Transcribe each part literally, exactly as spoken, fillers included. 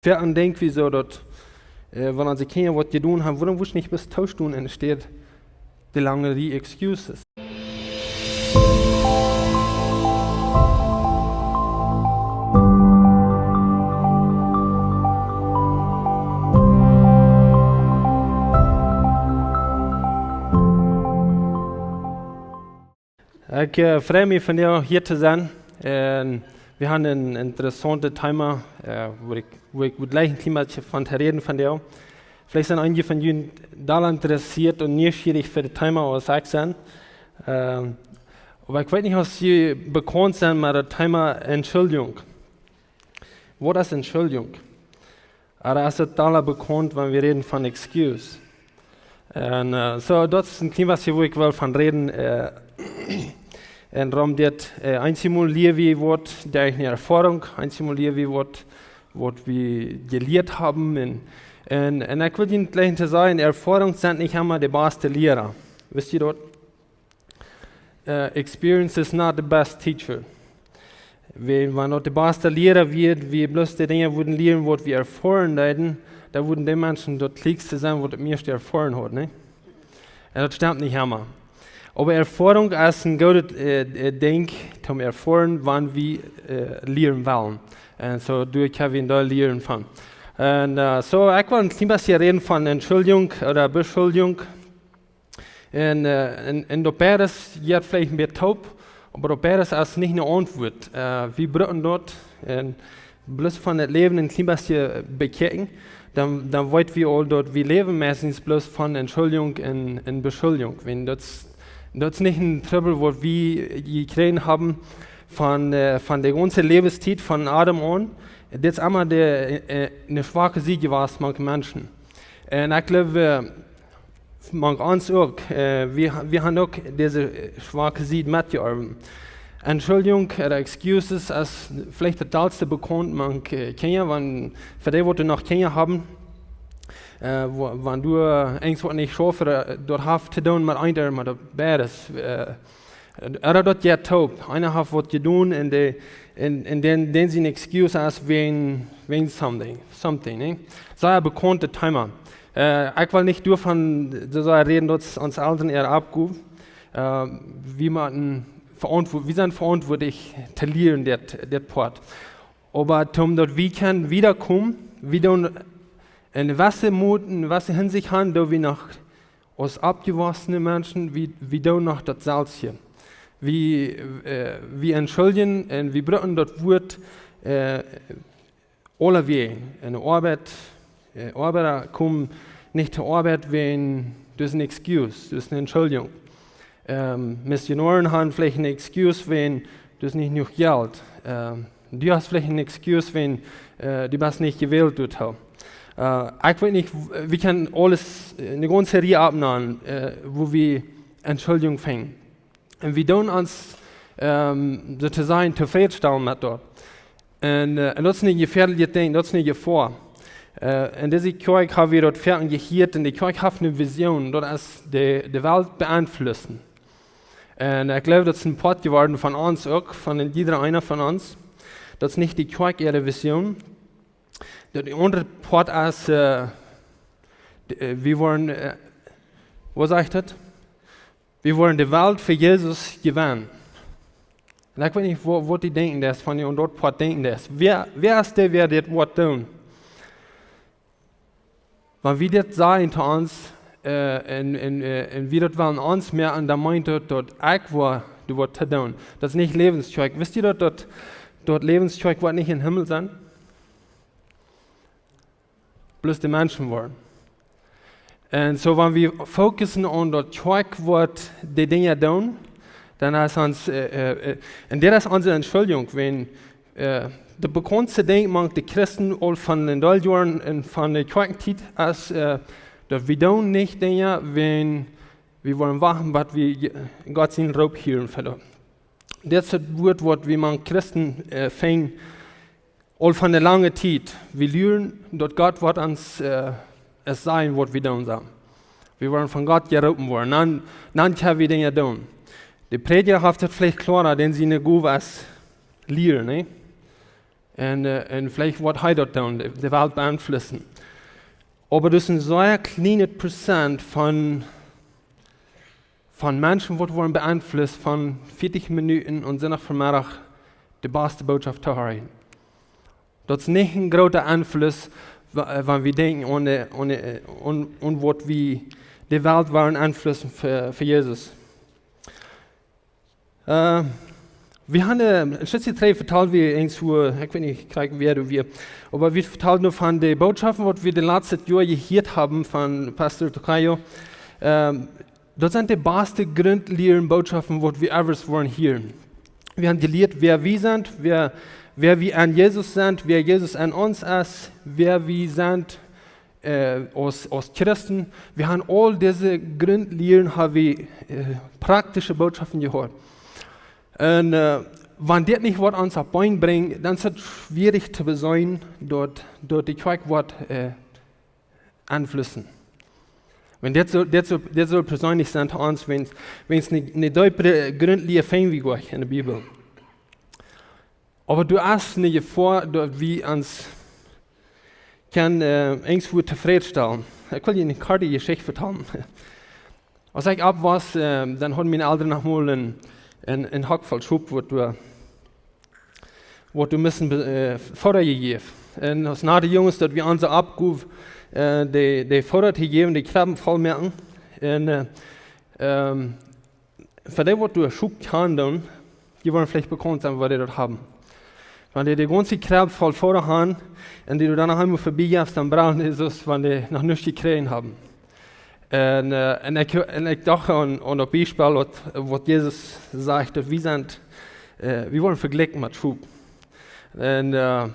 Foaken denkj wie soo daut, äh, wan onse Kjinja waut jedonen haben, wuarom wurscht nich bloos toostonen enne Städ de lange Rieej excuses? Ekj, äh, frei mie vondoag hia to sennen. Un wie haben een interessauntet Thema, äh, wua ekj, wua ekj wudd jleichen een kjlien bät von to räden vondoag. Veleicht sent eenje von junt dolla interessieet un nieschierich fa daut Thema aus ekj sie. Ähm, oba ekj weet nich aus jie bekaunt sent met daut Thema Entschuldjunk. Waut es Entschuldjunk? Ooda es daut aula bekaunt, wan wie räden von excuse? Un, äh, soo, daut es een kjlien bät, wua ekj well von räden. Äh, un doarom daut, äh, eenjemol lia wie waut derch eene Erfoarunk, eenjemol lia wie waut, waut wie jelieet haben. Un, un, un ekj well junt jleichen to sajen, Erfoarunk sent nich emma de baste Liera. Wisst jie daut? Äh, experience is not the best teacher. Wan, wan daut de baste Liera wia, wie bloos de Dinja wudden lieren, waut wie erfoaren deeden, dan wudden dee Menschen daut kjliekste sennen, waut daut mieeschte erfoaren hauden, nä? Un daut stemt nich emma. Oba Erfoarunk es een goodet, äh, äh, Dinkj toom erfoaren, wan wie, äh, lieren wellen. Un soo doo ekj hia een Deel lieren von. Un, äh, soo, ekj well een kjlien bät räden von Entschuldjunk ooda Beschuldjunk. Un, äh, un, un daut beides jeit veleicht een bät toop, oba daut beides es nich eene Auntwuat. Äh, wie brucken daut, un bloos von daut Läwen een kjlien bät bekjikjen, dan, dan weet wie aul daut wie läwen meistens bloos von Entschuldjunk un, un Beschuldjunk. Wan daut, daut es nich een Trubbel, waut wie jekjräajen haben von, äh, von de gaunze Läwenstiet von Adam aun. Daut es emma de, äh, eene schwake Sied jewast mank Menschen. Un ekj jleew, äh, mank ons uk. Äh, wie, wie haben uk dise, äh, schwake Sied metjeorwen. Entschuldjunk ooda excuses es veleicht daut dollste bekaunt mank, äh, Kjinja, wan, fa dee, waut noch Kjinja haben, äh, wa-, wan du, äh, irjentwaut nich schaufst, äh, daut haft to doonen met eent, met daut beides, äh, ooda daut jeit toop. Eena haft waut jedonen un de, un, un dän, dän sien excuse es wäajen, wäajen something, something, nä? Sea bekauntet Thema. Äh, ekj well nich doavon, soo sea räden, daut es ons Elren äa Oppgow. Äh, wie motten veauntwuat-, wie sent veauntwuatlich to lieren, dit, dit Poat. Oba toom daut wie kjennen wieda komen, wie doonen en jewesse Moot, en jewesse Hinsicht han, daut wie noch aus oppjewossne Menschen, wie, wie doonen noch daut selwje. Wie, äh, wie entschuldjen un wie brucken daut Wuat, äh, aulawäajen. En de Oabeit, äh, Oabeida komen nich to Oabeit wäajen, daut es een excuse, daut es eene Entschuldjunk. Ähm, Missionoaren haben veleicht een excuse wäajen, daut es nich jenuach Jelt. Ähm, du hast veleicht een excuse wäajen, äh, du best nich jewält doatoo. Äh, ekj weet nich, w-, wie kjennen aules, äh, eene gaunze Rieej oppnämen, äh, wua wie Entschuldjunk finjen. Un wie doonen ons, ähm, soo to sajen, tofrädstalen met daut. Un, äh, un daut es een jefäadlichet Dinkj, daut es eene Jefoa. Äh, en dise Kjoakj hab wie daut foaken jehieet, un de Kjoakj haft eene Vision, daut es de, de Welt beeinflussen. Un ekj jleew, daut es een Poat jeworden von ons uk, von een jieda eena von ons. Daut es nich de Kjoakj äare Vision. Daut aundre Poat es, äh, de, äh, wie woaren, äh, waut sajcht daut? Wie woaren de Welt fa Jesus jewennen. Un ekj weet nich, wa-, waut dee denkjen deed, wan dee aun daut Poat denkjen deed. Wäa, wäa es dee, wäa dit woat doonen? Wan wie dit sajen to ons, äh, un, un, äh, un wie daut wellen ons moakjen, dan meent daut, daut ekj woa, du woat to doonen. Daut es nich Läwens Kjoakj. Wisst jie daut, daut, daut Läwens Kjoakj woat nich em Himmel sennen? Bloos de Menschen woaren. Un soo, wan wie fokussen aun daut Kjoakj woat de Dinja doonen, dan es ons, äh, äh, äh, un dit es onse Entschuldjunk, wan, äh, de bekaunste Dinkj mank de Christen aul von de Doljoaren un von de Kjoakjentiet es, äh, daut wie doonen nich Dinja, wan wie wellen wachten, waut wie je-, Gott sien Roop hieren fa daut. Dit es daut Wuat, waut wie mank Christen, äh, finjen, aul von de lange Tiet. Wie lieren, daut Gott woat ons, äh, es sajen, waut wie doonen sellen. Wie woaren von Gott jeroopen woaren. Dan, dan kjenn wie Dinja doonen. De Prädja haft daut veleicht kloara, dän siene Gow es lieren, nä? Un, äh, un veleicht woat hee daut doonen, de, de Welt beeinflussen. Oba daut es een sea kjlienet Prozent von, von Menschen, waut woaren beeinflusst von vieetich Minuten aum Sindach Vemeddach de baste Botschaft to hieren. Daut es nich een groota Einfluss, wa-, äh, wan wie denkjen aun de, aun de, äh, aun, aun waut wie de Welt woaren beeinflussen fa, fa Jesus. Äh, wie haben, äh, een Stootje trigj vetald wie eens wua, ekj weet nich, krakjt wäa doa wia, oba wie vetalden nu von de Bootschoften, waut wie daut latste Joa jehieet haben von Pastor Tocayo. Ähm, daut sent de baste Grundlieren, Bootschoften, waut wie ever woaren hieren. Wie haben jelieet, wäa wie sent, wäa, wäa wie aun Jesus sent, wäa Jesus aun ons es, wäa wie sent, äh, aus, aus Christen. Wie haben aul dise Grundlieren, haben wie, äh, praktische Bootschoften jehieet. Un, äh, wan dit nich waut ons opp Been brinjt, dan es et schwierich to besennen, daut, daut de Kjoakj woat, äh, beeinflussen. Wan dit soo, dit soo, dit soo persenlich sent to ons, wan, wan et nich, nich deepre Grundlieren finjen wie goa en de Bibel. Oba doa es eene Jefoa, daut wie ons kjennen, äh, irjentwua tofrädstalen. Ekj well junt eene korte Jeschicht vetalen. Aus ekj oppwoss, äh, dan hauden miene Elren noch mol een, een, een Hock voll Schop, waut doa, waut doa musten be-, äh, Foda jejäft. Un aus no de Junges, daut wie onse Oppgow, äh, de, de Foda to jäwen, de Kjrebben voll moaken. Un, äh, ähm, fa dee, waut doa Schop kjanen doonen, dee woaren veleicht bekaunt sennen, waut dee doa haben. Wan dee de gaunze Kjrebb voll Foda haben un dee doa dan noch eemol verbie jeit, dan braulen dee soo, wan dee noch nuscht jekjräajen haben. Un, äh, un ekj, un ekj docht aun, aun daut Biespel, waut, waut Jesus sajcht, daut wie sent, äh, wie woaren vejlikjt met Schop. Un, äh,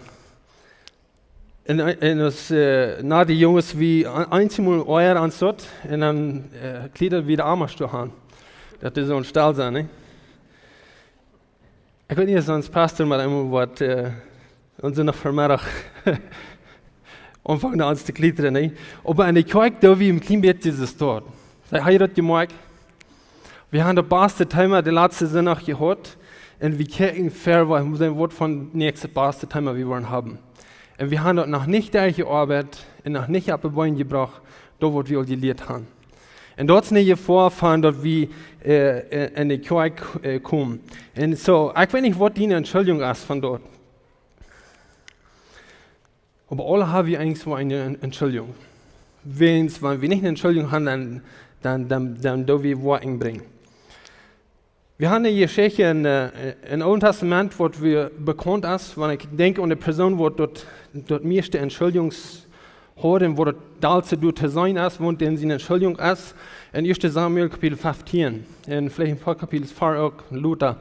un, un aus, äh, no de Junges wie een-, eenjemol ea aun sat, un dan, äh, kjlieden wie de Amas doa han. Daut es soo een Stal sennen, nä? Ekj weet nich, aus ons Pastor mau eemol waut, äh, aun Sindach Vemeddach aunfangen aun to kjlieden, nä? Oba enne Kjoakj, doa wie een kjlien bät dise Stoat. Hee haud daut jemoakjt. Wie haben daut baste Thema de latste Sindach jehieet. Un wie kjikjen ver, waut, waut von näakjste baste Thema wie woaren haben. Un wie haben daut noch nich derchjeoabeit un noch nich opp de Been jebrocht, daut waut wie aul jelieet haben. Un daut es eene Jefoa von daut wie, äh, en, en de Kjoakj, äh, komen. Un soo, ekj weet nich, waut diene Entschuldjunk es von daut. Oba aule haben wie irjentwua eene En-, Entschuldjunk. Wan, wan wie nich eene Entschuldjunk haben, dan, dan, dan, dan doo wie waut enbrinjen. Wie haben eene Jeschicht en, äh, em Oolen Tastament, waut wie bekaunt es, wan ekj denkj aun de Persoon, waut daut, daut mieeschte Entschuldjunk haud un waut daut dollste doa to seenen es, waut en siene Entschuldjunk es, en Ieeschte Samuel Kapitel feftieen, un veleicht een poa Kapitels ver uk, lota.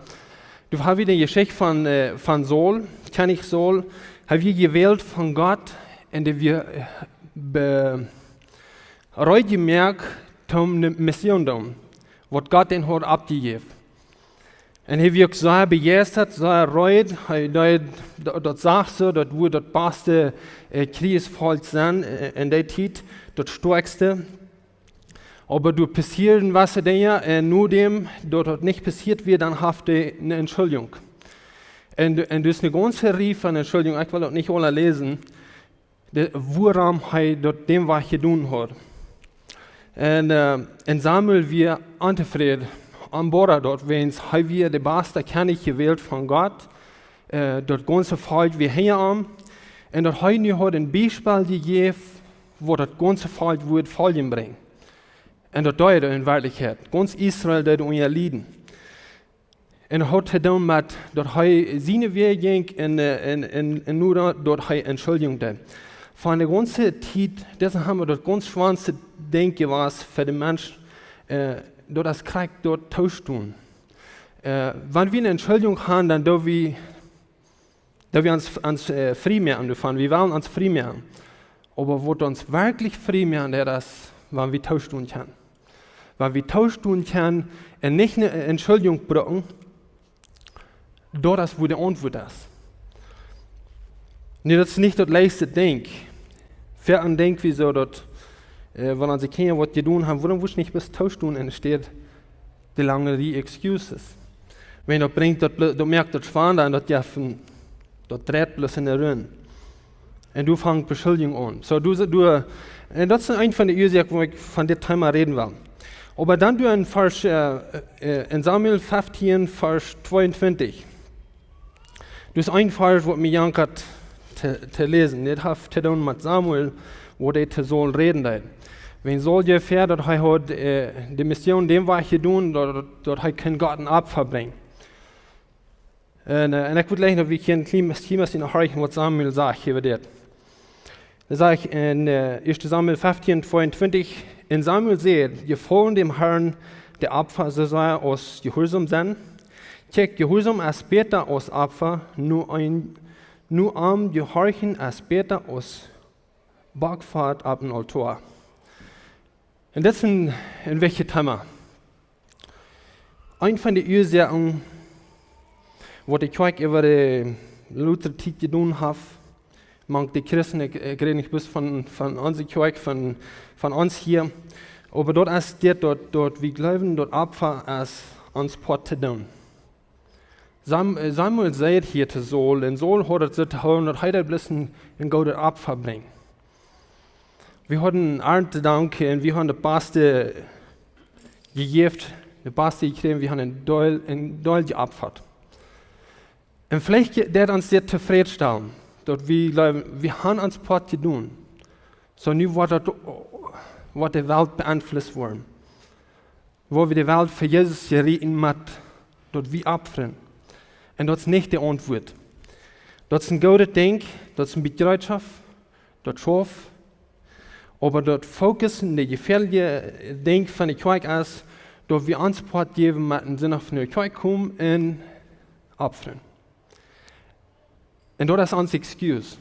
Doa haben wie de Jeschicht von, äh, von Saul, Kjennich Saul, hee wia jewält von Gott un dee wia, äh, be-, reed jemoakt, om de Mission to doonen, waut Gott am haud oppjejäft. Un hee wia uk sea bejeistat, sea reed, hee deed, daut, daut sach soo, daut wudd daut baste, äh, Kjrieechsvolkj sennen, äh, en dee Tiet, daut stoakjste. Oba doa passieeden jewesse Dinja, un no däm, daut daut nich passieet wia, dan haft hee eene Entschuldjunk. Un, un daut es eene gaunze Rieej von Entschuldjunk, ekj well daut nich aula läsen, de, wuarom hee daut dän Wajch jedonen haud. Un, äh, un Samuel wia ontofräd, onbedauft doawäajen, hee wia de baste Kjennich jewält von Gott, äh, daut gaunze Volkj wia hinja am, un daut hee nu haud een Biespel jejäft, waut daut gaunze Volkj wudd Foljen brinjen. Un daut deed hee en Werkjlichkjeit. Gaunz Israel deed unja lieden. Un haud to doonen met daut hee siene Wäaj jinkj un, äh, un, un, un nu daut, daut hee Entschuldjunk deed. Von de gaunze Tiet, daut haben wie daut gaunz schwoaste Dinkj jewast fa de Mensch, äh, daut aus Christ daut to doonen. Äh, wan wie eene Entschuldjunk haben, dan doo wie daut wie ons, ons, äh, frie moaken doavon. Wie wellen ons frie moaken. Oba waut ons werkjlich frie moakt, daut es, wan wie tostonen kjennen. Wan wie tostonen kjennen un nich eene Entschuldjunk brucken, daut es, wua de Auntwuat es. Nä, daut es nich daut leichste Dinkj. Foaken denkj wie soo daut, äh, wan onse Kjinja waut jedonen haben, wuarom wurscht nich bloos tostonen enne Städ de lange Rieej excuses. Wan daut brinjt, daut, daut moakt daut schwanda un daut jeft een, Daut dreit bloos enne Rund. Un doa fangt Beschuldjunk aun. Soo, doa, doa, un daut es eent von de Uasoaken, wua ekj von dit Thema räden well. Oba dan doa en Varsch, äh, äh, en Samuel feftieen, Varsch tweeuntwintich. Doa es een Varsch, waut mie jankat to, to läsen. Dit haft to doonen met Samuel, woo dee to Saul räden deed. Wan Saul jefäad, daut hee haud, äh, de Mission däm Wajch jedonen, daut, daut, daut hee kunn Gott een Opfa brinjen. Un, äh, un ekj wudd jleichen, daut wie hia een kjlien bät, kjlien bät horchen, waut Samuel sajcht äwa dit. Dan sajcht en, äh, ieeschte Samuel feftieen, tweeuntwintich: Un Samuel säd: Jefaulen däm Harn de Opfa soo sea aus Jehuarsaum sennen? Kjikj, Jehuarsaum es bäta aus Opfa, no een, no am jehorchen es bäta aus Bockfat opp een Altoa. Un dit es een, een wichtjet Thema. Eent von de Uasoaken, waut de Kjoakj äwa de lota Tiet jedonen haft, mank de Christen, ekj, ekj räd nich bloos von, von onse Kjoakj, von, von ons hia, oba daut es dit, daut, daut wie jleewen, daut Opfa es ons Poat to doonen. Sam-, äh, Samuel säd hia to Saul, un Saul haud et soo to hoolen, daut hee doa bloos een, een goodet Opfa brinjt. Wie hauden Arnt to danken un wie hauden daut baste jejäft, daut baste jekjräajen, wie hauden een Deel, een Deel jeopfat. Un veleicht je-, deit ons dit tofrädstalen, daut wie jleewen, wie haben ons Poat jedonen. Soo nu woat daut, woat de Welt beenflusst woaren. Wua wie de Welt fa Jesus jerieten met daut wie opfren. Un daut es nich de Auntwuat. Daut es een goodet Dinkj, daut es een Bereetschoft, daut schauft. Oba daut Fokus un de jefäadelje Dinkj von de Kjoakj es, daut wie ons Poat jäwen met een Sindach no de Kjoakj komen un opfren. Un daut es onse excuse.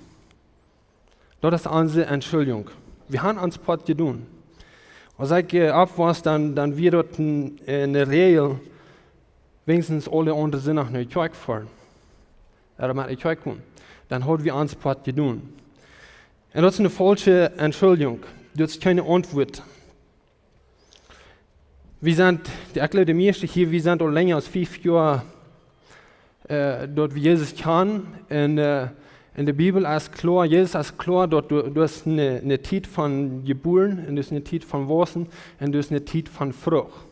Daut es onse Entschuldjunk. Wie haben ons Poat jedonen. Aus ekj, äh, oppwoss, dan, dan wia daut een, een Räajel, weinichstens aule aundre Sindach no de Kjoakj foaren. Ooda met de Kjoakj komen. Dan hauden wie ons Poat jedonen. Un daut es eene faulsche Entschuldjunk. Daut es kjeene Auntwuat. Wie sent, ekj jleew, de mieeschte hia, wie sent aul lenja aus fief Joa, äh, daut wie Jesus kjanen. Un, äh, en de Bibel es kloa, Jesus es kloa, daut du, du hast eene, eene Tiet von jebuaren, un du hast eene Tiet von waussen, un du hast eene Tiet von Frucht.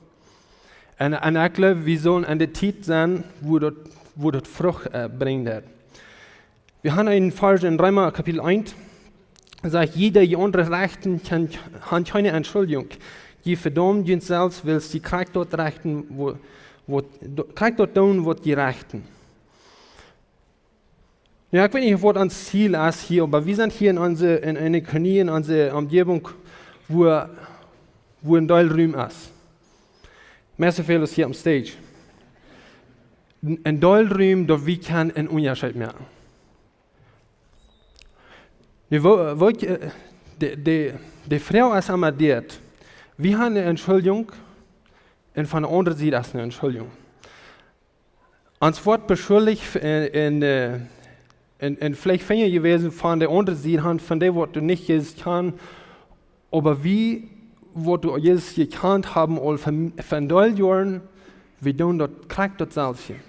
Un, un ekj jleew, wie sellen en de Tiet sennen, wua daut, wua daut Frucht, äh, brinjen deit. Wie haben een Varsch en Reema Kapitel eent, sajcht: Jie, dee aundre rechten, kjennen, haben kjeene Entschuldjunk. Jie vedaumen junt selfst, wiels jie krakjt daut rechten, wua-, waut, do-, krakjt daut doonen, waut jie rechten. Jo, ekj weet nich, waut ons Ziel es hia, oba wie sent hia en onse, en, en eene Kolonie, en onse Omjäwunk, wua, wua een Deel Rum es. Meist väl es hia aum Stage. Een, een Deel Rum, daut wie kjennen een Unjascheet moaken. Nu, woo, woo ekj, äh, de, de, de Froag es emma dit: Wie haben eene Entschuldjunk, un von de aundre Sied es eene Entschuldjunk. Ons woat beschuldicht en, en, äh, en, en veleicht Finja jewäsen von de aundre Sied, haben von dee, waut doa nich Jesus kjanen, oba wie, waut doa Jesus jekjant haben, aul von, von Deel Joaren, wie doonen daut, krakjt daut selwje.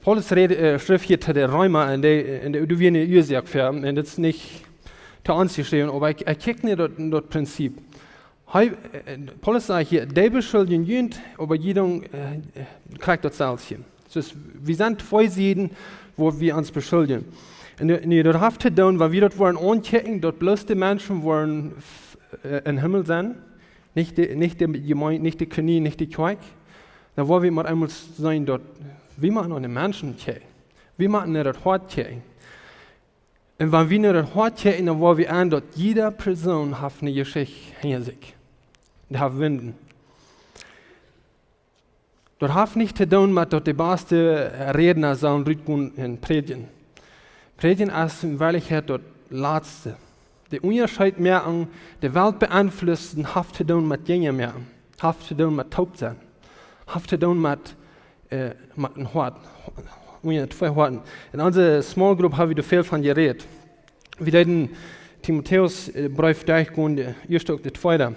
Paulus räd, äh, schrift hia to de Reema, un dee, un dee, doa wia eene Uasoak fa, un daut es nich to ons jeschräwen, oba ekj, ekj kjikj no daut, daut Prinzip. Hee, äh, Paulus sajcht hia: Dee beschuldjen junt, oba jie doonen, äh, äh, krakjt daut selwje. Soo, wie sent twee Sieden, wua wie ons beschuldjen. Un, äh, nu, daut haft to doonen, wan wie daut woaren aunkjikjen, daut bloos de Menschen woaren, äh, em Himmel sennen, nich de, nich de Jemeent, nich de Kolonie, nich de Kjoakj, dan woa wie mau eemol seenen, daut wie motten no de Menschen kjikjen. Wie motten no daut Hoat kjikjen. Un wan wie no daut Hoat kjikjen, dan woa wie seenen, daut jieda Persoon haft eene Jeschicht hinja sikj. Dee haft Wunden. Daut haft nich to doonen met daut de baste Rädna sellen rutgonen un prädjen. Prädjen es en Werkjlichkjeit daut latste. De Unjascheet moaken, de Welt beenflussen, haft to doonen met Jinja moaken. Haft to doonen met toop sennen. Haft to doonen met, äh, met een Hoat. Unja twee Hoaten. En onse small group hab wie doa väl von jerät. Wie deeden Timotäus, äh, Breef derchgonen, de ieeschte uk de tweede.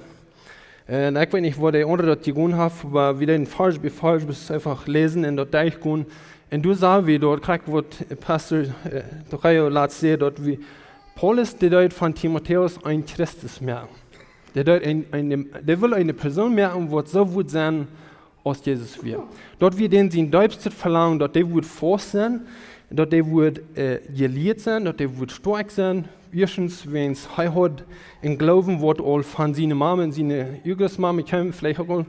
Un ekj weet nich, woo de aundre daut jedonen haben, oba wie deeden Varsch bie Varsch bloos eefach läsen un daut derchgonen. Un doa sagen wie daut, krakjt waut Pastor äh, Torrejo latst säd, daut wie, Paulus, dee deed von Timotäus een Christus moaken. Dee deed een, een, dee wull eene Persoon moaken, waut soo wudd sennen aus Jesus wia. Daut wia dän sien deepstet Velangen, daut dee wudd faust sennen, daut dee wudd äh, jelieet sennen, daut dee wudd stoakj sennen. Ieeschtens, wiels hee haud een Gloowen, waut aul von siene Mame un siene Urgrootmame kjeem, veleicht uk aul.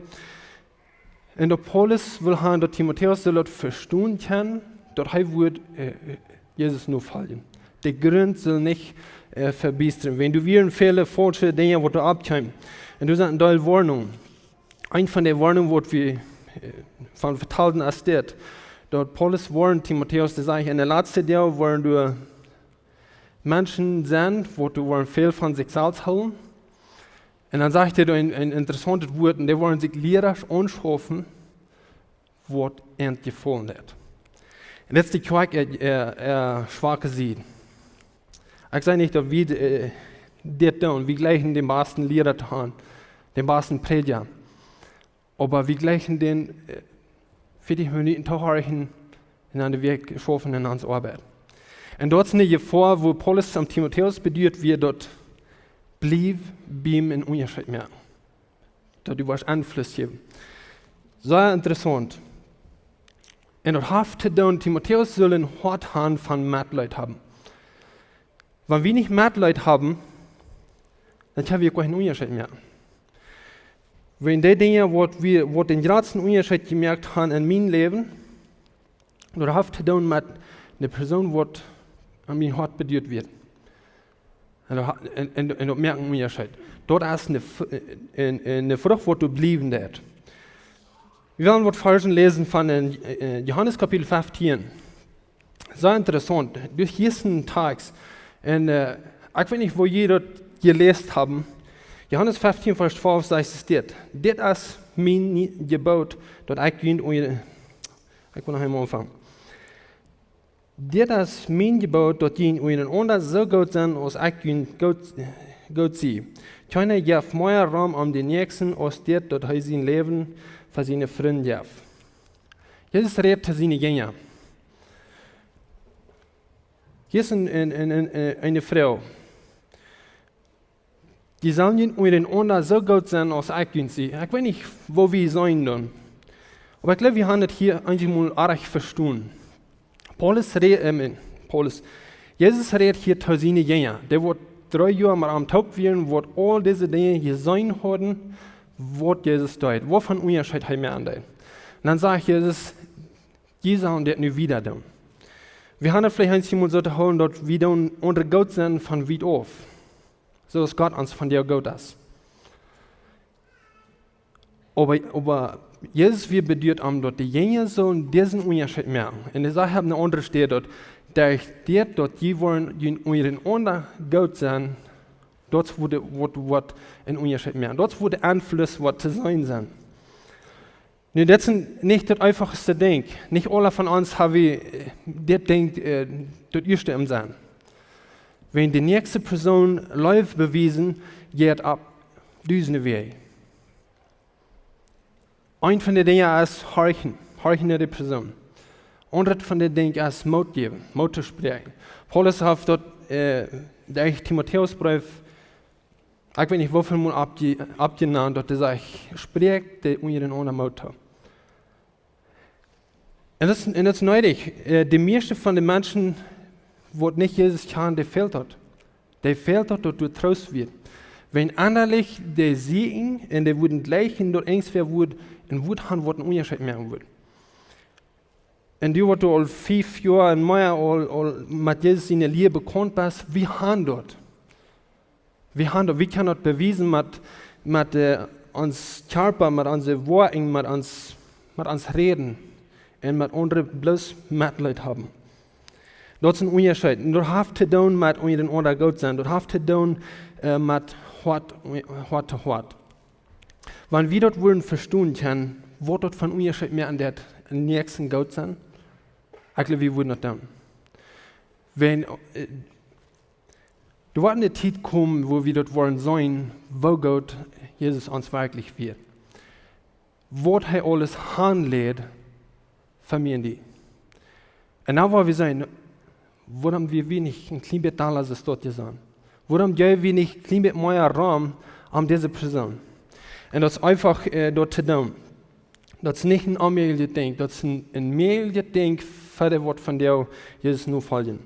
Un daut Paulus wull haben, daut Timotäus sull daut vestonen kjennen, daut hee wudd äh, Jesus nofoljen. De Grunt sull nich äh, vebiestren. Wan doa wieren väle faulsche Dinja, waut doa oppkjeemen. Un doa sent een Deel Woarnungen. Een von de Woarnungen, waut wie äh, von vetalden, es dit, daut Paulus woarnt Timotäus, dee sajcht, en de latste Doag woaren doa Menschen sennen, waut doa woaren väl von sikj selfst hoolen. Un dan sajcht hee doa een, een interessauntet Wuat, un dee woaren sikj Liera aunschaufen, waut an jefollen haft. Un dit es de Kjoakj äa, äa, äa schwake Sied. Ekj saj nich, daut wie äh, dit doonen, wie jlikjen dän basten Liera to haben, dän basten Prädja. Oba wie jlikjen dän äh, vieetich Minuten to horchen un aun de Wäakj schaufen en onse Oabeit. Un daut es eene Jefoa, woo Paulus aun Timotäus beduat, wia daut: Bliew biem een Unjascheet moaken. Daut du woascht Enfluss jäwen. Sea interessaunt. Un daut haft to doonen, Timotäus sull een Hoat haben von Metleet haben. Wan wie nich Metleet haben, dan kjenn wie uk kjeen Unjascheet moaken. Wan dee Dinja, waut wie, waut dän jratsten Unjascheet jemoakt haben en mien Läwen, daut haft to doonen met eene Persoon, waut aun mien Hoat beduat wia. Un daut ha-, un, un, un daut moakt een Unjascheet. Daut es eene, F-, een, een, eene Frucht, waut doa bliewen deit. Wie wellen waut Varschen läsen von en äh, Johanes Kapitel feftieen. Sea interessaunt. Doa hia es een Takjst. Un äh, ekj weet nich, woo jie daut jeläst haben. Johanes feftieen, Varsch twalf sajcht et dit: Dit es mien nie-, Jeboot, daut ekj junt unja-, ekj well noch eemol aunfangen. Dit es mien Jeboot, daut jie unjarenaunda soo goot sent, aus ekj junt goot, goot sie. Kjeena jeft mea Rom om dän Näakjsten, aus dit, daut hee sien Läwen fa siene Frind jeft. Jesus rät to siene Jinja. Hia es een, een, een, een, eene Fru. Jie sellen junt unjarenaunda soo goot sennen, aus ekj junt sie. Ekj weet nich, woo wie sennen dan. Oba ekj jleew, wie haben daut hia eemol rajcht vestonen. Paulus rät, äh, Paulus, Jesus rät hia to siene Jinja, dee waut dree Joa met am toop wieren, waut aul dise Dinja jeseenen hauden, waut Jesus deed, waut fa een Unjascheet hee moaken deed. Un dan sajcht Jesus: Jie sellen dit nu wada doonen. Wie haben daut veleicht eemol soo to hoolen, daut wie doonen aundre goot sennen von wiet auf, soo aus Gott ons von doa goot es. Oba, oba Jesus wia beduat, om daut de Jinja sullen disen Unjascheet moaken. Un hee sajcht opp eene aundre Städ, daut derch dit, daut jie woaren junt unjarenaunda goot sennen, daut woat, woat, woat een Unjascheet moaken. Daut woat Enfluss, waut to seenen sennen. Nu, dit es nich daut eefachste Dinkj. Nich aule von ons haben wie äh, dit Dinkj äh, daut ieeschte em Senn. Wan de näakjste Persoon Leew bewiesen, jeit opp dusende Wäaj. Eent von de Dinja es horchen, horchen no de Persoon. Aundret von de Dinja es Moot jäwen, Moot to spräakjen. Paulus haft daut äh, derch Timotäus Breef, ekj weet nich woo väl mol oppje-, oppjenant, daut hee sajcht: Spräakjt de unjarenaunda Moot too. Un daut es, un daut es needich. Äh, de mieeschte von de Menschen, waut nich Jesus kjanen, dee fält daut. Dee fält daut, daut doa Troost wia. Wan ennalich dee sieekjen un dee wudden jlikjen, daut irjentwäa wudd, un wudd han, waut een Unjascheet moaken wudd. Un du, waut du aul fief Joa un mea aul, aul met Jesus siene Lia bekaunt best, wie han daut. Wie han daut, wie kjennen daut bewiesen met, met äh, ons Kjarpa, met onse Woakjen, met ons, met ons Räden un met aundre bloos Metleet haben. Daut es een Unjascheet. Un daut haft to doonen met unjarenaunda goot sennen. Daut haft to doonen äh, met Hoat, Hoat to Hoat. Wan wie daut wudden vestonen kjennen, waut daut fa een Unjascheet moaken deit, een Näakjsten goot sennen, ekj jleew, wie wudden daut doonen. Wan äh, Doa woat eene Tiet komen, wua wie daut woaren seenen, woo goot Jesus ons werkjlich wia. Waut hee aules hanläd fa mie un die. Un dan woa wie seenen, wuarom wie, wie nich een kjlien bät dolla aus daut hia sent. Wuarom jäwen wie nich een kjlien bät mea Rum aun dise Persoon? Un daut es eefach, äh, daut to doonen. Daut es nich een onmäajlichet Dinkj. Daut es een, een mäajlichet Dinkj fa dee waut vondoag Jesus nofoljen.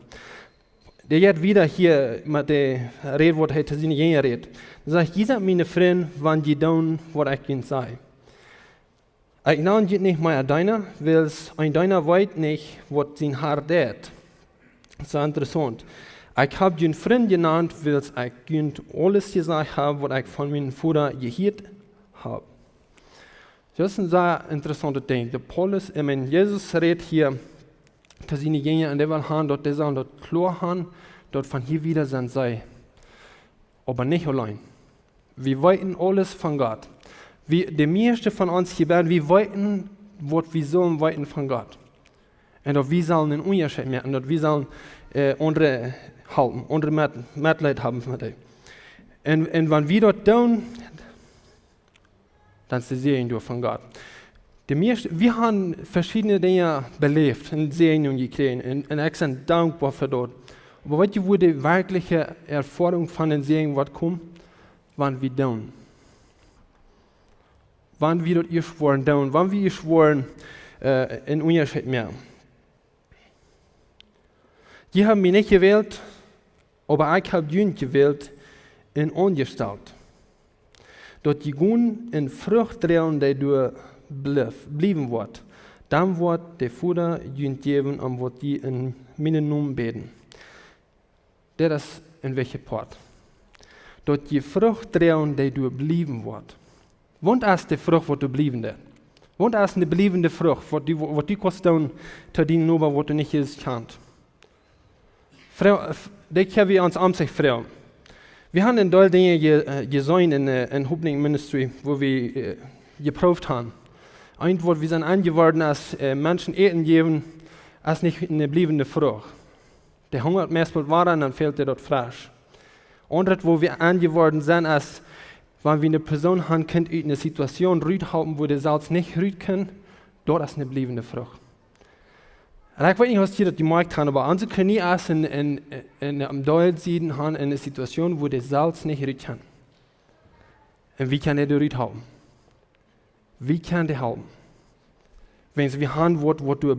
Dee jeit wieda hia met de Räd, waut hee to siene Jinja rät. Dan sajcht: "Jie sent miene Frind, wan jie doonen, waut ekj junt saj. Ekj nan junt nich mea Deena, wiels een Deena weet nich, waut sien Har deit." Soo interessaunt. "Ekj hab junt Frind jenant, wiels ekj junt aules jesajcht hab, waut ekj von mienen Voda jehieet hab." Daut es een sea interessauntet Dinkj. De Paulus, ekj meen, Jesus rät hia to siene Jinja un dee well han, daut dee sellen daut kloa han, daut von hia wieda sent see. Oba nich auleen. Wie weeten aules von Gott. Wie, de mieeschte von ons hia bennen, wie weeten, waut wie sellen weeten von Gott. Un daut wie sellen een Unjascheet moaken, daut wie sellen, äh, aundre halpen, aundre met, Metleet haben met dee. Un, un wan wie daut doonen, dan es de Säajen doa von Gott. De mieeschte, wie haben veschiedne Dinja beläft un Säajen jekjräajen. Un, un ekj sie dankboa fa daut. Oba weet jie, wua de werkjliche Erfoarunk von dän Säajen woat komen? Wan wie doonen. Wan wie daut ieescht woaren doonen. Wan wie ieescht woaren, äh, een Unjascheet moaken. "Jie haben mie nich jewält, oba ekj hab junt jewält un aunjestalt, daut jie gonen un Frucht droagen, dee doa blief, bliewen woat. Dan woat de Voda junt jäwen, om waut jie en mienen Nomen bäden." Dit es een wichtja Poat. "Daut jie Frucht droagen, dee doa bliewen woat." Waut es de Frucht, waut doa bliewen deit? Waut es eene bliewende Frucht, waut du, waut du kaust doonen to dienen Noba, waut du nich ieescht kjanst? Froag, f-, dit kjenn wie ons aun sikj froagen. Wie haben een Deel Dinja je-, äh, jeseenen en, äh, en Hoffnung Ministry, wua wie, äh, jeprooft haben. Eent, waut wie sent aunjeworden aus, äh, Menschen Äten jäwen, es nich eene bliewende Frucht. Dee hungat meist waut wada un dan fält dee daut Fleesch. Aundret, wua wie aunjeworden sent, es, wan wie eene Persoon haben kjennen ut eene Situation ruthalpen, wua dee selfst nich rut kaun, daut es eene bliewende Frucht. Un ekj weet nich, aus jie daut jemoakjt haben, oba onse Kolonie es en, en, en, aum Deel sennen haben en eene Situation, wua dee selfst nich rut kaun. Un wie kjennen dee doa ruthalpen. Wie kjennen dee halpen. Wiels wie haben waut, waut doa,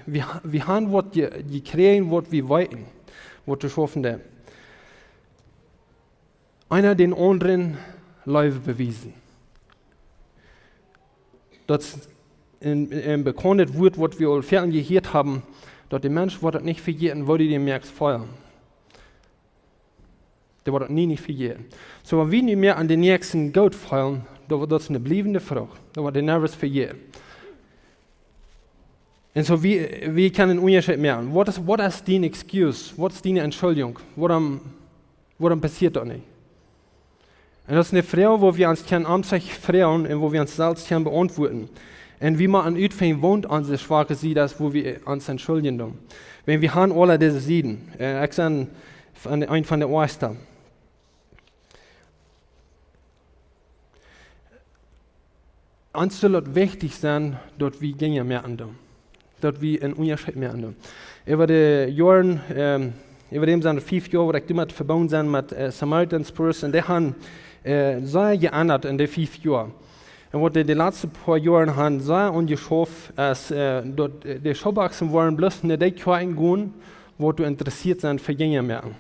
wie ha-, wie haben waut je-, jekjräajen, waut wie weeten, waut doa schaufen deit. Eena dän aundren Leew bewiesen. Daut es een, een bekauntet Wuat, waut wie aul väl jehieet haben, daut de Mensch woat daut nich vejäten, woo du die moakst feelen. Dee woat daut nie nich vejäten. Soo, wan wie nu mea aun dän Näakjsten goot feelen, daut, daut es eene bliewende Frucht. Daut woat dee nie vejäten. Un soo, wie, wie kjennen een Unjascheet moaken. Waut es, waut es diene Excuse? Waut es diene Entschuldjunk? Wuarom, wuarom passieet daut nich? Un daut es eene Froag, wua wie ons kjennen aun sikj froagen un wua wie ons selfst kjennen beauntwuaden. Un wie motten utfinjen, waut onse schwake Sied es, wua wie ons entschuldjen doonen. Wiels wie haben aule dise Sieden. Äh, ekj sie een, een von de oajchste. Ons saul daut wichtich sennen, daut wie Dinja moaken doonen. Daut wie een Unjascheet moaken doonen. Äwa de Joaren, ähm, äwa däm sent fief Joa, waut ekj doamet vebungen sie met, äh, Samaritan's Purse, un dee haben, äh, sea jeendat en de fief Joa. Un waut dee, de latste poa Joaren haben sea aunjeschauft, es, äh, daut, äh, de Schoolboxen woaren bloos no dee Kjoakjen gonen, waut doa interessieet sent fa Dinja moaken.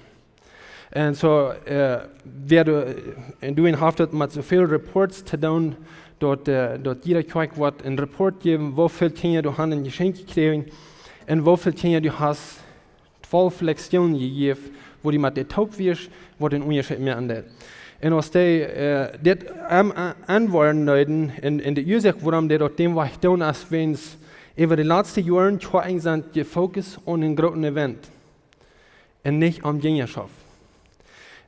Un soo, äh, wie haben, äh, en doa haft daut met soo väl Reports to doonen, daut, äh, daut jieda Kjoakj woat een Report jäwen, woo väl Kjinja doa haben een Jeschenkj jekjräajen un woo väl Kjinja doa haben twalf Lektionen jejäft, wua dee met dee toop wieren, waut een Unjascheet moaken deed. Un aus dee, äh, dit aun, aun, aunwoaren deeden, un, un de Uasoak, wuarom dee daut dän Wajch doonen, es wiels äwa de latste Joaren Kjoakjen sent jefokust opp een grooten Event un nich om Jinjaschoft.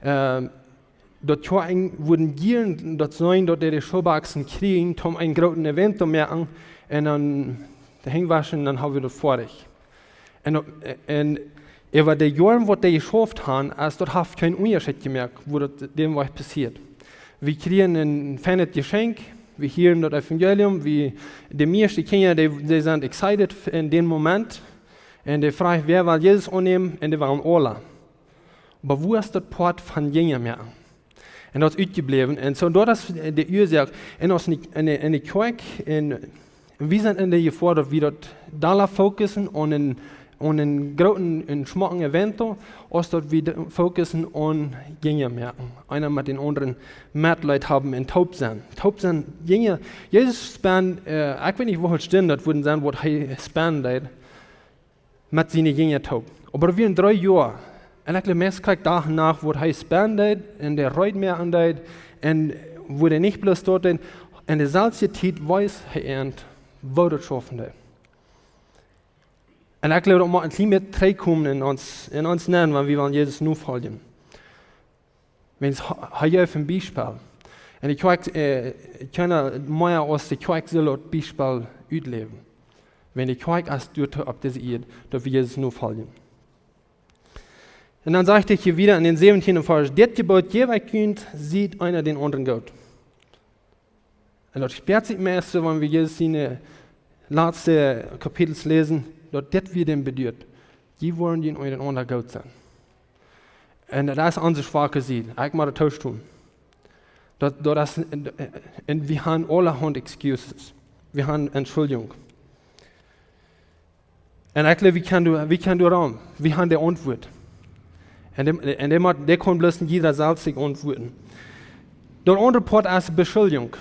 Ähm, daut Kjoakjen wudden jieren daut seenen, daut dee de Schoolboxen kjrieen, om een grooten Event to moaken, un dan de Henj wauschen, dan haben wie daut foadich. Un, un Äwa de Joaren, waut dee jeschauft haben, aus daut haft kjeen Unjascheet jemoakt, woo daut dän Wajch passieet. Wie kjrieen een feinet Jeschenkj, wie hieren daut Evangelium, wie, de mieeschte Kjinja, dee, dee sent excited en dän Moment. Un dee froagen, wäa well Jesus aunnämen, un dee wellen aula. Oba woo es daut Poat von Jinja moaken? Un daut es utjebläwen. Un soo, daut es de Uasoak. Un aus en de, en de, en de Kjoakj, un, un wie sent en de Jefoa, daut wie daut dolla fokussen aun een, aun een grooten un schmocken Event, aus daut wie de-, fokussen aun Jinja moaken. Eena met dän aundren Metleet haben un toop sennen. Toop sennen, Jinja, Jesus spend, äh, ekj weet nich, woo väl Stunden daut wudden sennen, waut hee spenden deed met siene Jinja toop. Oba daut wieren dree Joa. Un ekj jleew, meist krakjt Dach un Nacht, waut hee spenden deed un dee reed moaken deed un woo dee nich bloos doa deed. Un de selwje Tiet wees hee an, woo daut schaufen deed. Un ekj jleew, daut mott een kjlien bät trigjkomen en ons, en ons nenn, wan wie wellen Jesus nofoljen. Wiels hee, hee jeef een Biespel. Un de Kjoakj, äh, kjeena mea aus de Kjoakj sull daut Biespel utläwen. Wan de Kjoakj es doa opp dise Ieed, daut wie Jesus nofoljen. Un dan sajcht hee hia wada en dän säwentieenden Varsch: "Dit Jeboot jäw ekj junt, siet eena dän aundren goot." Un daut spieet sikj meist soo, wan wie Jesus siene, äh, latste Kapitels läsen, daut dit wia dän bedoelt. Jie woaren junt unjarenaunda goot sennen. Un daut es onse schwake Sied. Ekj mott daut toostonen. Daut, daut es, un, un wie haben aulahaunt excuses. Wie haben Entschuldjunk. Un ekj jleew, wie kjennen doa, wie kjennen doa raun. Wie haben de Auntwuat. Un dee, un dee mott, dee kaun bloos een jieda selfst sikj auntwuaden. Daut aundre Poat es Beschuldjunk.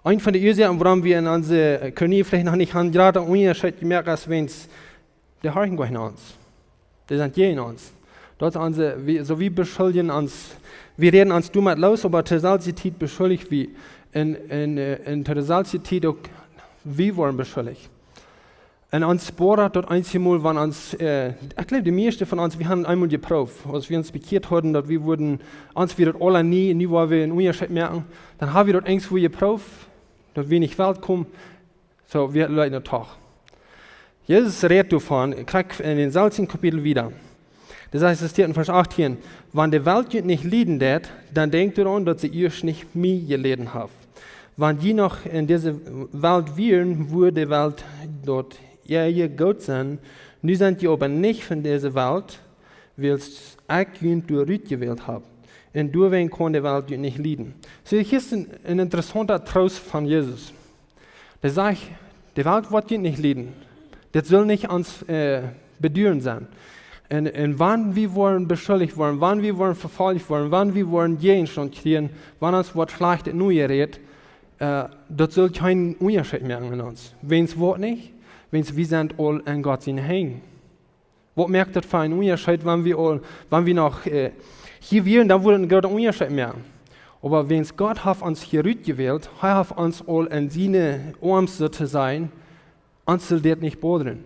Eent von de Uasoaken, wuarom wie en onse, äh, Kolonie veleicht noch nich haben jrod een Unjascheet jemoakt, es wiels dee horchen goanich no ons. Dee sent jäajen ons. Daut es onse, wie, soo wie beschuljen ons, wie räden ons doamet loos, oba to de selwje Tiet beschuldjen wie. Un, un, äh, un to de selwje Tiet uk, wie woaren beschuldjen. Un ons spoat daut eenjemol, wan ons, äh, ekj jleew, de mieeschte von ons, wie haben eemol jeprooft, aus wie ons bekjieet hauden, daut wie wudden, ons wia daut aula nie, nu woa wie een Unjascheet moaken, dan haben wie daut eenswoo jeprooft, daut wie nich wieda komen, soo, wie leeten daut doch. Jesus rät doavon, krakjt en dän selwjen Kapitel wada. Daut sajcht, es steit en Varsch achtieen: "Wan de Welt junt nich lieden deit, dan denkjt doaraun, daut see ieescht nich mie jeleden haft. Wan jie noch en dise Welt wieren, wudd de Welt daut äa goot sennen. Nu sent jie oba nich von dise Welt, wiels ekj junt doa rutjewält hab. Un doawäajen kaun de Welt junt nich lieden." Soo, hia es een, een interessaunta Troost von Jesus. Dee sajcht, de Welt woat junt nich lieden. Dit sull nich ons, äh, beduaren sennen. Un, un wan wie woaren beschuldjen woaren, wan wie woaren vefolcht woaren, wan wie woaren Jäajenstaunt kjrieen, wan ons woat schlajcht nojerät, äh, daut sull kjeen Unjascheet moaken en ons. Wiels waut nich? Wiels wie sent aul en Gott siene Henj. Waut moakt daut fa een Unjascheet, wan wie aul, wan wie noch, äh, hia wieren, dan wudd een groota Unjascheet moaken. Oba wiels Gott haft ons hia rutjewält, hee haft ons aul en siene Oarms, soo to sajen, ons sull dit nich bodren.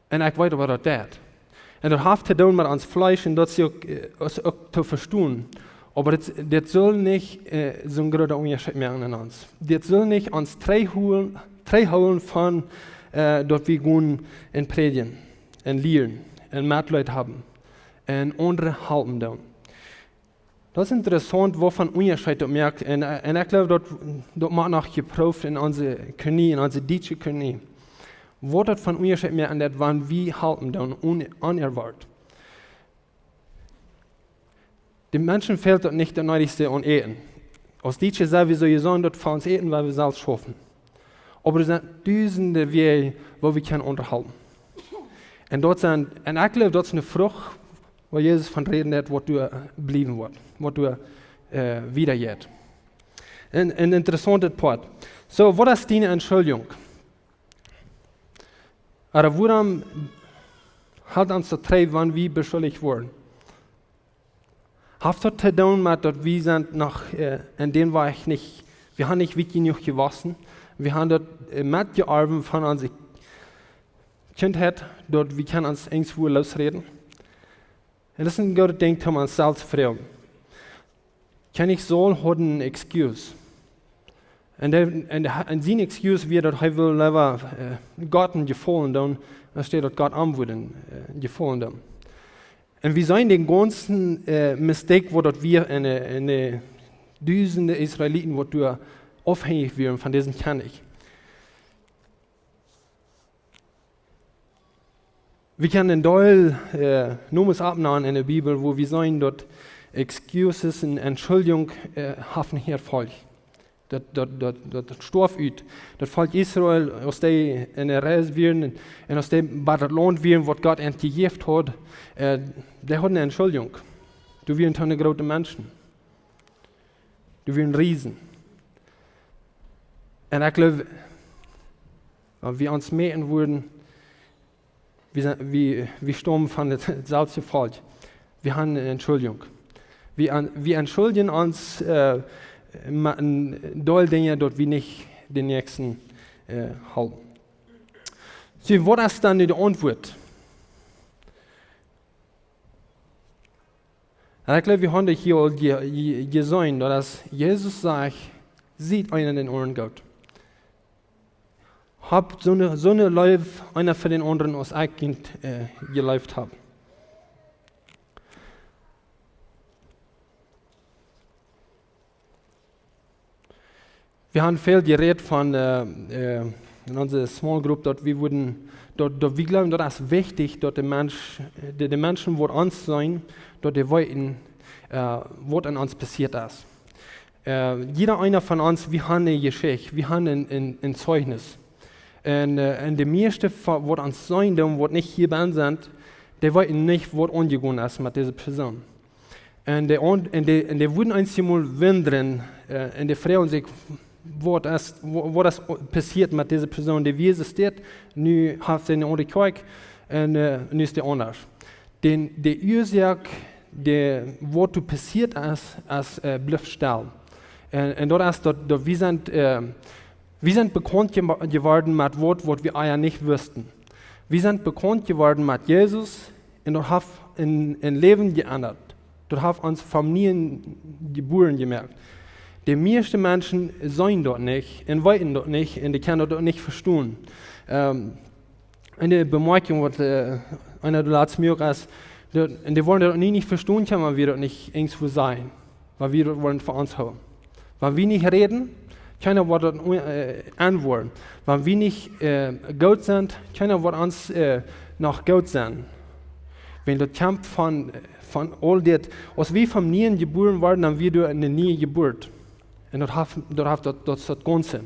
Un ekj weet, waut daut deit. Un daut haft to doonen met ons Fleesch un daut es uk, äh, es uk to vestonen. Oba dit, dit sull nich, äh, soon groota Unjascheet moaken en ons. Dit sull nich ons trigjhoolen, trigjhoolen von, äh, daut wie gonen un prädjen un lieren un Metleet haben un aundre halpen doonen. Daut es interessaunt, waut fa een Unjascheet daut moakt. Un, äh, un ekj jleew, daut, daut mott noch jeprooft en onse Kolonie, en onse dietsche Kolonie. Waut daut fa een Unjascheet moakt, daut wan wie halpen doonen, un-, onerwoat. De Menschen fält daut nich daut needichste aun Äten. Aus Dietsche sent wie sowieso daut fa ons Äten, woa wie selfst schaufen. Oba doa sent dusende Wäaj, woo wie kjennen aundre halpen. Un daut sent, un ekj jleew, daut es eene Frucht, wua Jesus von räden deit, waut doa bliewen woat, waut doa, äh, wieda jeit. Een, een interessaunta Poat. Soo, waut es diene Entschuldjunk? Ooda wuarom helt ons daut trigj, wan wie beschuldjen woaren? Haft daut to doonen met daut wie sent noch, äh, en dän Wajch nich, wie haben nich wiet jenuach jewossen. Wie haben daut, äh, metjeorwen von onse Kjintheit, daut wie kjennen ons eenswoo loosräden. Un daut es een goodet Dinkj, om ons selfst to froagen. Kjennich Saul haud een excuse. Un, dee, un, de, un sien Excuse wia, daut hee wull leewa äh, Gott een Jefaulen doonen, aus daut Gott am wudd een äh, Jefaulen doonen. Un wie seenen dän gaunzen äh, Mistake, waut daut wia en, äh, en de Dusende Israeliten, waut doa aufhenjich wieren von disen Kjennich. Wie kjennen een Deel äh, Nomes oppnämen en de Bibel, wua wie seenen, daut Excuses un Entschuldjunk äh, haft een Erfolg. Daut, daut, daut, daut, daut storf ut. Daut Volkj Israel, aus dee en de Reis wieren un, un aus dee bie daut Launt wieren, waut Gott an jejäft haud, äh, dee hauden eene Entschuldjunk. Doa wieren to groote Menschen. Doa wieren Riesen. Un ekj jleew, wan wie ons moaken wudden, wie, sent, wie, wie staumen von daut, daut selwje Volkj. Wie haben eene Entschuldjunk. Wie, an, wie entschuldjen ons äh, met een Deel Dinja, daut wie nich dän Näakjsten äh, halpen. Soo, waut es dan nu de Auntwuat? Un ekj jleew, wie haben daut hia aul je, je, jeseenen, daut aus Jesus sajcht: Siet eena dän aundren goot. Habt soone, soone Leew eena fa dän aundren, aus ekj junt äh, jeleeft hab. Wie haben väl jerät von äh, äh, en onse Small Group, daut wie wudden, daut, daut wie jleewen, daut es wichtich, daut de Mensch, de, de Menschen, waut ons seenen, daut dee weeten äh, waut en ons passieet es. Äh, jieda eena von ons, wie haben eene Jeschicht, wie haben een, een, een Zeichnis. Un, äh, un de mieeschte, waut ons seenen doonen, waut nich hia bennen sent, dee weeten nich, waut aunjegonen es met dise Persoon. Un dee, un dee, un dee wudden eenjemol wundren äh, un dee froagen sikj, waut es, wa-, waut es passieet met dise Persoon, dee wia soo steit, nu haft see eene aundre Kjoakj un äh, nu es dee aundasch. Dän, de Uasoak, de, waut doa passieet es, es äh, blift stell. Un, un daut es daut, daut wie sent, äh, wie sent bekaunt je-, jeworden met waut, waut wie ea nich wisten. Wie sent bekaunt jeworden met Jesus un daut haft een, een Läwen jeendat. Daut haft ons von nieem jebuaren jemoakt. De mieeschte Menschen seenen daut nich un weeten daut nich un dee kjennen daut nich vestonen. Ähm, eene Bemoakjunk, waut äh, eena de latste Mol es, daut, un dee woaren daut nie nich vestonen kjennen, wan wie daut nich irjentwua sajen. Wan wie daut woaren fa ons hoolen. Wan wie nich räden, kjeena woat daut äh, auntwuaden. Wan wie nich äh, goot sent, kjeena woat ons äh, noch goot sennen. Wan daut kjemt von, von aul dit, aus wie von nieem jebuaren woaren, dan wia doa eene niee Jeburt. Un daut haft, daut haft daut, daut es daut Gaunze.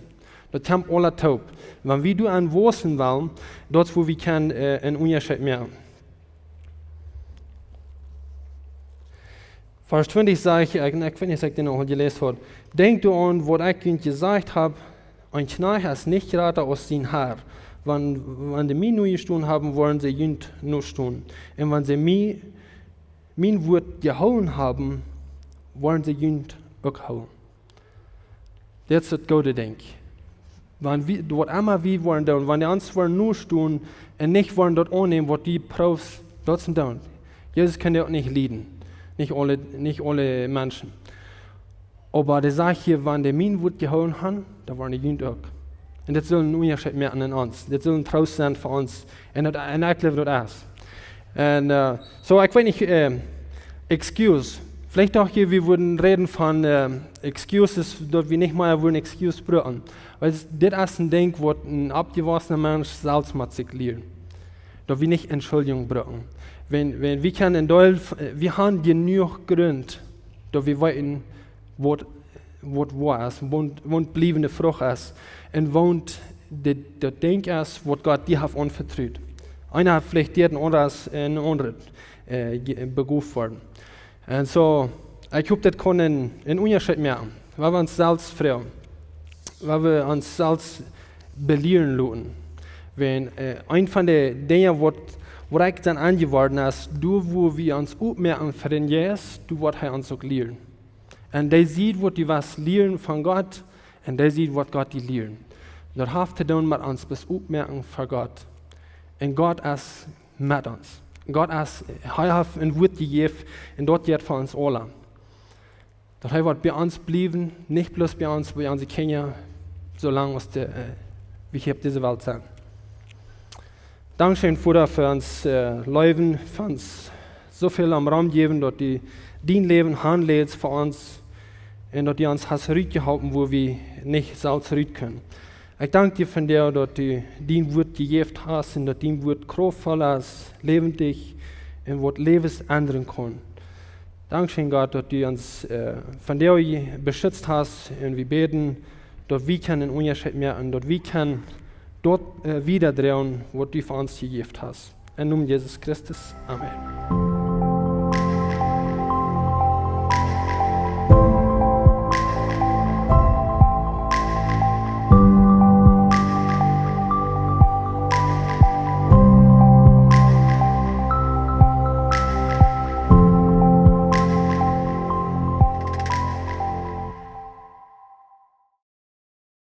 Daut kjemt aula toop. Wan wie doaraun waussen wellen, daut es wua wie kjennen äh, een Unjascheet moaken. Varsch twintich sajcht, ekj, ekj weet nich, aus ekj dän aul jeläst haud: Denkjt doaraun, waut ekj junt jesajcht hab: Een Kjnajcht es nich jrata aus sien Har. Wan, wan dee mie nojestonen haben, woaren see junt nostonen. Un wan see mie, mien Wuat jehoolen haben, woaren see junt uk hoolen. Dit es daut goode Dinkj. Wan wie, waut emma wie woaren doonen, wan dee ons woaren nostonen un nich woaren daut aunnämen, waut du proowst daut to doonen. Jesus kaun dee uk nich lieden. Nich aule, nich aule Menschen. Oba dee sajcht hia, wan dee mien Wuat jehoolen haben, dan woaren dee junt uk. Un dit saul een Unjascheet moaken en ons. Dit saul een Troost sennen fa ons. Un daut, un ekj jleew daut es. Un äh, soo, ekj weet nich, äh, excuse. Veleicht docht jie, wie wudden räden von äh, excuses, daut wie nich mea wudden excuse brucken. Wiels dit es een Dinkj, waut een oppjewossna Mensch selfst mott sikj lieren. Daut wie nich Entschuldjunk brucken. Wan, wan wie kjennen een Deel, äh, wie haben jenuach Grunt, daut wie weeten, waut, waut woa es, waut, waut bliewende Frucht es, un waut de, daut Dinkj es, waut Gott die haft aunvetrut. Eena haft veleicht dit un aundret, äh, een aundret äh, je-, begoft worden. Un soo, ekj hop, daut kaun een, een Unjascheet moaken. Wan wie ons selfst froagen, wan wie ons selfst belieren loten. Wan äh, eent von de Dinja, waut, waut ekj dan aunjeworden es, doa wua wie ons opmoaken fa dän Jeist, doa woat hee ons uk lieren. Un dee Sied, waut du woascht lieren von Gott, un dee Sied, waut Gott die lieren. Daut haft to doonen met ons bloos opmoaken fa Gott. Un Gott es met ons. Gott es, hee haft een Wuat jejäft, un daut jeit fa ons aula. Daut hee woat bie ons bliewen, nich bloos bie ons, bie onse Kjinja, soo lang aus de, äh, wie hia opp dise Welt sent. Dankscheen, Voda, fa ons, äh, Läwen, fa ons soo väl aum Rum jäwen, daut du dien Läwen hanlädst fa ons un daut du ons hast rutjeholpen, wua wie nich selfst rut kjennen. Ekj dank die vondoag, daut du dien Wuat jejäft hast un daut dien Wuat kraftvoll es, läwendich un waut Läwes endren kaun. Dankscheen, Gott, daut du ons, äh, vondoag beschitzt hast un wie bäden, daut wie kjennen een Unjascheet moaken un daut wie kjennen daut, äh, wiedadroagen, waut du fa ons jejäft hast. Em Nomen Jesus Christus. Amen.